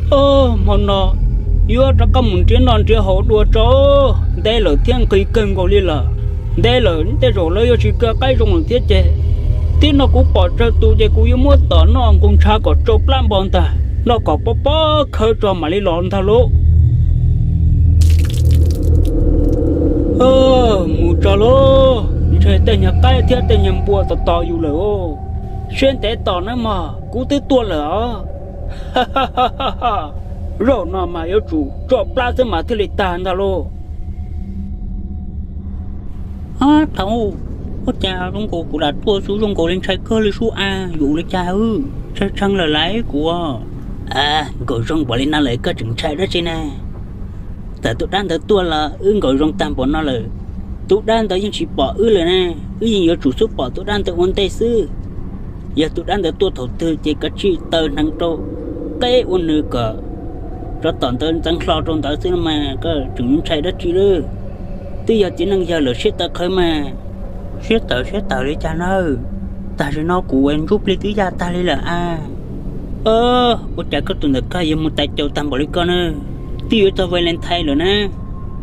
Hmo no yuav rov qab mus nrhiav noj nrhiav haus dua tso, ntev lawm thiab nqhis kawg nkaus li lawm. Ntev lawm tej zaum lawv yuav tsis kaw qaib zoo lawm thiab ces, tib no kuv pom tsawg tus ces kuv yuav muab tom noj nqus ntshav kom tsau plab npo ntag, noj kom pob pob khawv tso mam li los ntag lauj. Mus tso lauj, ntshe tej nyuag qaib thiab tej nyuag npua tos tos yus lawm. Siab ntev tos nawb mog, kuv twb tuaj lawm os. Zaum no mas yuav tsum tso plab xwb mas thiaj li tag ntag lauj. Thaum ub, ua cas zoo nkaus kuv lam tuaj xwb zoo nkaus li ntshai kawg li sub a, yuav ua li cas wb ntshai tshee lawm lauj kuv. Nkaus zoo npaum li no lawm koj tseem ntshai dab tsi ne? Txawm tus dab ntawd tuaj los wb nkaus zoo tag npaum no lawm, tus dab ntawd yeej tsis pom wb lawm ne. Wb yeej yuav tsum xub pom tus dab ntawd ua ntej xwb. Yog tus dab ntawd tuaj thaum twg ces kav tsij taw hneev rau qeb ua nws kom tsov tom ntawd ntxeev hlo rau ntawd xwb mas koj tseem ntshai dab tsi lawm? Twb yog txiv neej yawg lawm siab tawv qhawv mas. Siab tawv siab tawv li cas nawb? Tam sim no kuv ntsuj plig twb yaj tag li lawm a. Ua cas koj tus ntawm koj yuav mus tais caus tag npaum li koj na? Twb yuav txog Valentine lawm na.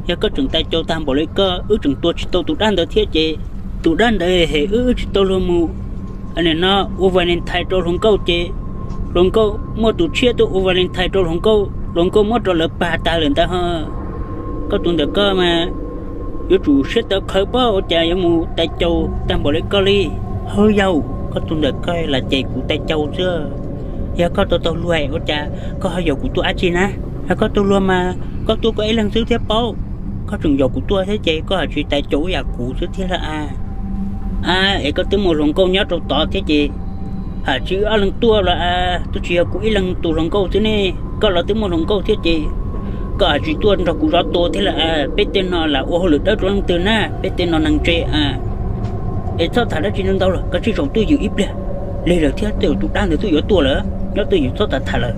Yog koj tseem tais caus tag npaum li koj, wb tseem tua tsis tau tus dab ntawd thiab ces, tus dab ntawd hem wb, wb tsis tau luag mus. Nim no ua Valentine rau hluas nkauj ces, hluas nkauj muaj tus tshiab tuaj ua Valentine rau hluas nkauj, hluas nkauj muab rau lawv pag tag lawm ntawd ho. Koj tus ntawm koj mas yuav tsum siab tawv qhawv pob ua cas yuav mus tais caus tag npaum li koj li. Hawb yau, koj tus ntawm koj lam ces kuv tais caus xwb. Yog koj tau tau luag ua cas koj ho yaum kuv tuaj dab tsi na? Yog koj tau luag mas koj tuaj koj ib leeg xwb thiab paub. Koj tseem yaum kuv tuaj thiab ces koj haj tsis tais caus ib yam kuv xwb thiab lawm a. A, es koj twb muaj hluas nkauj nyob rau tod thiab ces, haj tsis wb ob leeg tuaj los a, twb tsis yog kuv ib leeg tus hluas nkauj xwb ne. Koj los twb muaj hluas nkauj thiab ces, koj haj tsis tuaj nrog kuv zov tua thiab lawm a. Peb tej no lam ua hauj lwm dawb rau leej twg na, peb tej no neeg ntse a. Es txhob tham dab tsi ntau ntau los, koj tsij zaum twj ywm ib pliag. Lig lawm thiab, tej zaum tus dab ntawd twb yuav tuaj lawm, nyob twj ywm txhob tham tham lawm.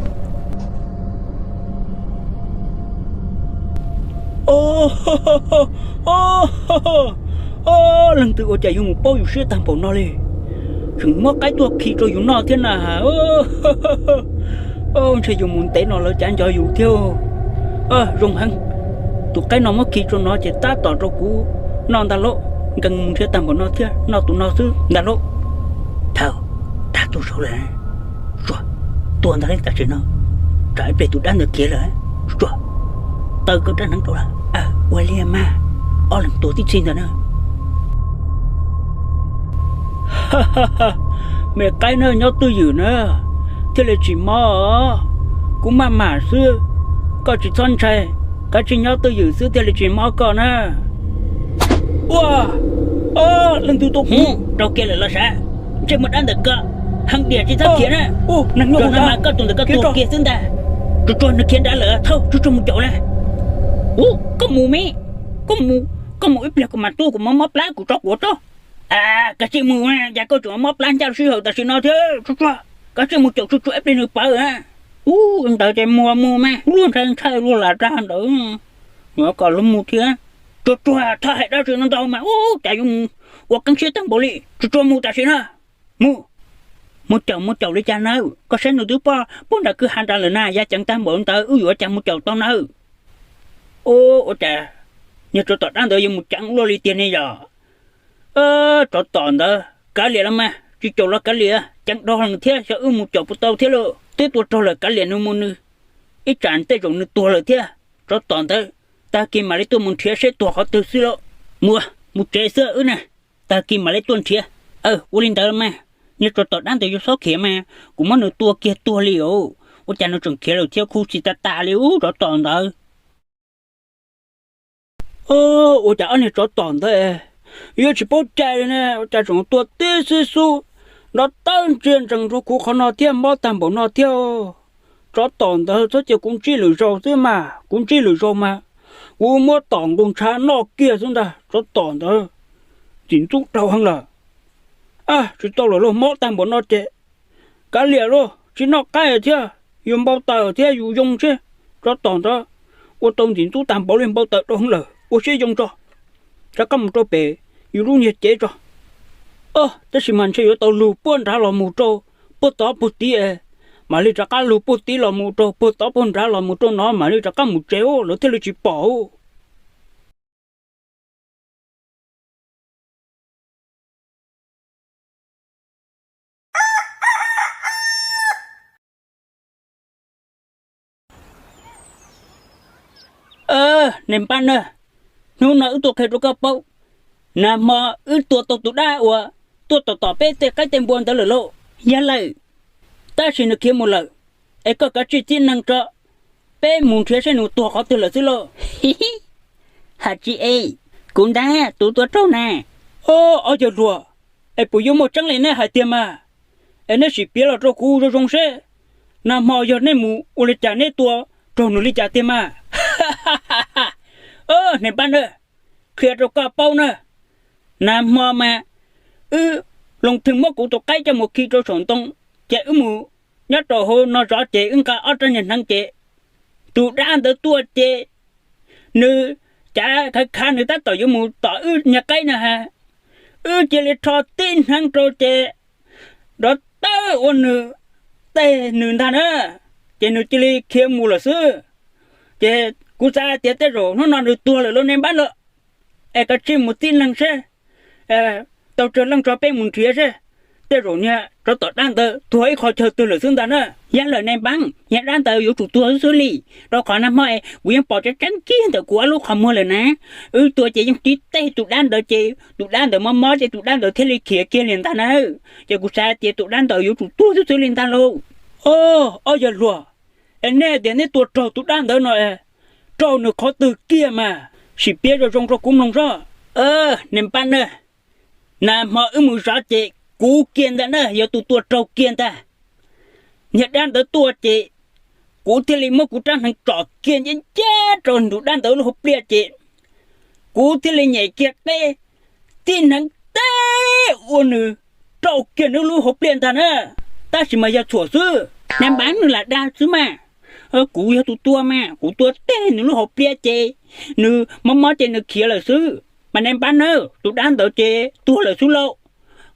Leej twg ua cas yuav mus paub yus siab tag npaum no li? Tseem muab qaib tuaj khi rau yus noj thiab na. Ntshe yus mus ntev no lawv cav nco yus thiab. Zoo heev, tus qaib no muab khi rau no ces tab tom rau kuv noj ntag lauj. Nkees mus nrhiav tag npaum no thiab noj tus no xwb ntag lauj. Thaum tag tuaj saud lawm, tsuag, tuaj ntag lauj. Tam sim no tsam ib pliag tus dab ntawd khiav lawm, tsuag, taw koj rab hneev rau lawm. Ua li mas, ob leeg tuag tib txhij ntawd na. Me qaib na, nyob twj ywm na, thiaj li tsis mob. Kuv maj mam xwb, koj tsis txhob ntshai, kav tsij nyob twj ywm xwb thiaj li tsis mob koj na. Ua, leej twg tua kuv? Rau kiag lawm los sav, ntsej muag dab ntawm koj, heev diam tsis txhob khiav na. Neeg nyob hauv no mas koj tus ntawm koj tua kiag xwb ntag. Tsuag tsuag, nws khiav nrad lawm, thauj tsuag tsuag mus caum na. Ub, koj mus me, koj mus, koj mus ib pliag kuv mam tuaj, kuv mam mob plab kuv tso quav tso. Kav tsij mus, cas koj tseem mob plab ncaj sij hawm tam sim no thiab? Tsuag tsuag, kav tsij mus caum tsuag tsuag ib pliag nws pawv. Ub, ntawd ces mus mus mas, luag ntshai ntshai luag lam rag ntawd, yuav kom luag mus thiab. Tsuag tsuag, txhob hais dab tsi ntau ntau mas, ub, cas yuav mus ua qeeb siab tag npaum li. Tsuag tsuag mus tam sim no. Mus, mus caum mus caum li cas nawb? Koj saib nws twb poob nram kwj ha nrad lawm na, ya ceev tag npaum ntawd wb yuav cas mus caum tau nawb? Ua cas niag tsov tom dab ntawd yuav mus ceev luaj li tiag ne yom? Tsov tom ntawd, kav liam los mas, tsis caum los kav liam, ceev dhau heev thiab, xyov wb mus caum puas tau thiab lauj. Twb tua raug lawm kav liam nws mus nws, ib tsam tej zaum nws tuag lawm thiab. Tsov tom ntawd, tag kis mam li tuaj mus nrhiav seb tuag qhov twg xwb lauj. Mus, mus tsev xwb wb na, tag kis mam li tuaj nrhiav. Ua li ntawd los mas, niag tsov tom dab ntawd yuav txhob khiav mas, kuv muab nws tua kiag tuag li os. Ua cas nws tseem khiav lawm thiab, khuv xim tas tas li ub tsov tom ntawd. Ua cas ob niag tsov tom ntawd yuav tsis paub cai li ne, ua cas tseem tua tib xib xub nrov tawb ntsia ntsees rau kuv qhov no thiab, mob tag npaum no thiab. Tsov tom ntawd, txhob cia kuv ntsib lwm zaus xwb mas, kuv ntsib lwm zaus mas kuv muab tom nqus ntshav noj kiag xwb ntag. Tsov tom ntawd, ntxim ntxub dhau heev lawm. A, tsis tau lawm lauj, mob tag npaum no ces kav liam lauj, tsis noj qaib thiab, yus npau taws thiab yus yoo thiab. Tsov tom ntawd, ua tau ntxim ntxub tag npaum li, npau taws dhau heev lawm, ua siab yoo tso, rov qab mus rau pem yus lub niag cev tso. Tab sis mas ntshe yuav tau lug puag nrad los mus rau puag tod puag tid es mam li rov qab lug puag tid los mus rau puag tod puag nrad los mus rau no mam li rov qab mus tsev lawv thiaj li tsis pom. Niag npab na, hnub no wb tuaj qhia rau koj paub, nag hmo wb tua tau tus dab uas tuaj tom tom peb tej qaib tej npua ntawd lawm lauj. Yog lawm, tab sis nws khiav mus lawm, es koj kav tsij txib neeg tso, peb mus nrhiav saib nws tuag qhov twg lawm xwb lauj. Hais tsis es, kuv ntag tus tua raug na. Ob yawg hluas, es puas yuav muaj tseeb li neb hais tiag mas? Es neb sim piav los rau kuv zoo zoo seb, nag hmo yog neb mus ua li cas neb tua raug nws li cas tiag mas. Niag npab na, qhia rau koj paub na, nag hmo mas wb loo thwm muab kuv tus qaib coj mus khi rau saum ntoo, ces wb mus nyob rau hauv no zov ces wb nqa ob rab niag hneev ces tus dab ntawd tuaj ces nws cav khav khav nws tab tom yuav mus tom wb niag qaib na has, wb cia li rho tib hneev rau ces nrov tawb ua nws, teg nws ntag na, ces nws cia li khiav mus lawm xwb. Ces kuv xav tias tej zaum hnub no nws tuag lawm lauj niag npab lauj, es kav tsij mus txib neeg seb, tau tsawg leej tso peb mus nrhiav seb, tej zaum niag tsov tom dab ntawd tuag ib qho chaw twg lawm xwb ntag na. Yog lawm niag npab, niag dab ntawd yuav tsum tuag xwb xwb li, rau qhov nag hmo es kuv yeej pom tseeb tseeb kiag ntawm kuv ob lub qhov muag lawm na. Wb tua ces yeej tib teg tus dab ntawd ces tus dab ntawd mob mob ces tus dab ntawd thiaj li khiav kiag li ntag na. Ces kuv xav tias tus dab ntawd yuav tsum tuag xwb xwb li ntag lauj. Ob yawg hluas, es nej tias neb tua raug tus dab ntawd no, raug nws qhov twg kiag mas? Sim piav zoo zoo rau kuv mloog soj. Niag npab na, nag hmo wb mus zov ces kuv kiag ntag na yog tus tua raug kiag ntag. Niag dab ntawd tuaj ces kuv thiaj li muab kuv rab hneev tsom kiag ncaj ncaj rau nws dab ntawd lub hauv pliaj ces kuv thiaj li nyem kiag qeb tib hneev teg ua nws raug kiag nws lub hauv pliaj ntag na. Tab sis mas yog txhuam xwb, niag npab nws lam dag xwb mas. Kuv yog tus tua mas kuv tua teg nws lub hauv pliaj ces nws mob mob ces nws khiav lawm xwb. Mas niag npab na, tus dab ntawd ces tuag lawm xwb lauj.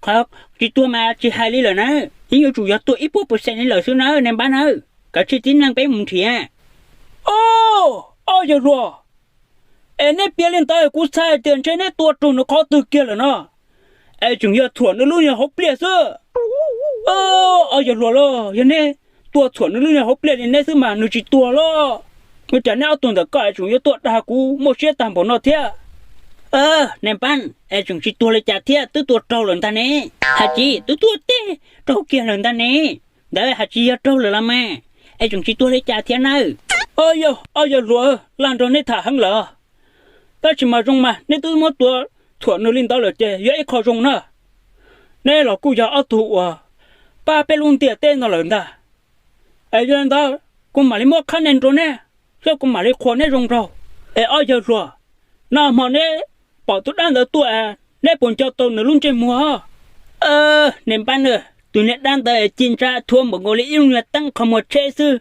Qhov tsis tuag mas tsis hais li lawm na, yeej yuav tsum yog tuag ib puas pawv xees li lawm xwb na niag npab na. Kav tsij txib neeg peb mus nrhiav. Ob yawg hluas, es neb piav li ntawd kuv xav hais tias ntshe neb tua raug nws qhov twg kiag lawm no, es tseem yog txhuam nws lub niag hauv pliaj xwb. Ob yawg hluas lauj, yog neb tua txhuam nws lub niag hauv pliaj li neb xwb mas nws tsis tuag lauj. Ua cas neb ob tug ntawm koj es tseem yuav tuaj dag kuv muaj siab tag npaum no thiab? Niag npab, es tseem tsis tuag li cas thiab, twb tua raug lawm ntag ne. Hais tsis twb tua teg raug kiag lawm ntag ne. Ntawd hais tsis yog raug lawm los mas, es tseem tsis tuag li cas thiab nawb. Ob yawg hluas, lag nrog neb tham heev lawm, tab sis mas zoo mas neb twb muab tua txhuam nws li ntawd lawm ces yog ib qho zoo na. Neb los kuj yog ob tug uas pab peb lub ntiaj teb no lawm ntag. Es yog li ntawd kuv mam li muab qhab nees rau neb, thiab kuv mam li qhuas neb zoo nraug. Es ob yawg hluas, nag hmo neb pom tus dab ntawd tuaj, neb puas nco tau nws lub ntsej muag? Niag npab na, tus niag dab ntawd ci ntsa thuav npaum nkaus li ib lub niag teeb qhov muag tsheb xwb.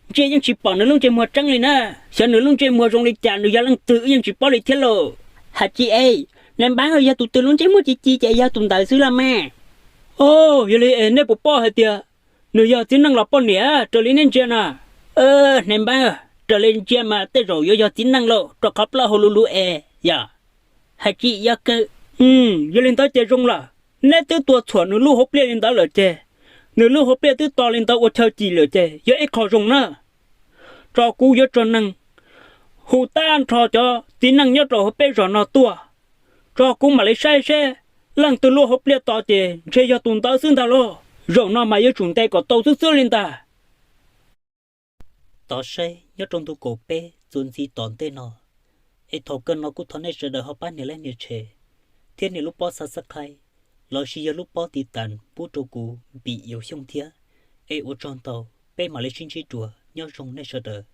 Ntsia yeej tsis pom nws lub ntsej muag tseeb li na. Xyov nws lub ntsej muag zoo li cas, nws yog leej twg wb yeej tsis paub li thiab lauj. Hais tsis es, niag npab yog tus twg lub ntsej muag ci ci ces yog tus ntawd xwb los mas. Yog li es neb puas paub hais tias nws yog txiv neej los poj niam raws li neb ntsia na? Niag npab, raws li ntsia mas tej zaum yuav yog txiv neej lauj, rau qhov plaub hau luv luv es yog. Hais tsis yog kawg. Yog li ntawd ces zoo lawm, neb twb tua txhuam nws lub hauv pliaj li ntawd lawm ces, nws lub hauv pliaj twb to li ntawd ua chaw cim lawm ces yog ib qho zoo na. Tso kuv yuav tso neeg hu tag nrho cov txiv neej nyob rau hauv peb zos no tuaj, tso kuv mam li saib seb leej twg lub hauv pliaj to ces ntshe yog tus ntawd xwb ntag lauj. Zaum no mas yuav tsum ntes kom tau xwb xwb li ntag. Tos saib nyob rau ntu kaum peb txuas ntxiv tom ntej no. Es thaum kawg no kuj thov nej sawv daws ho pab nias like nias share thiab nias lub pob subscribe lossis yog lub pob tiv tas pub rau kuv Npim Yauv Xyooj thiab. Es ua tsaug ntau, peb mam li sib ntsib dua, nyob zoo nej sawv daws.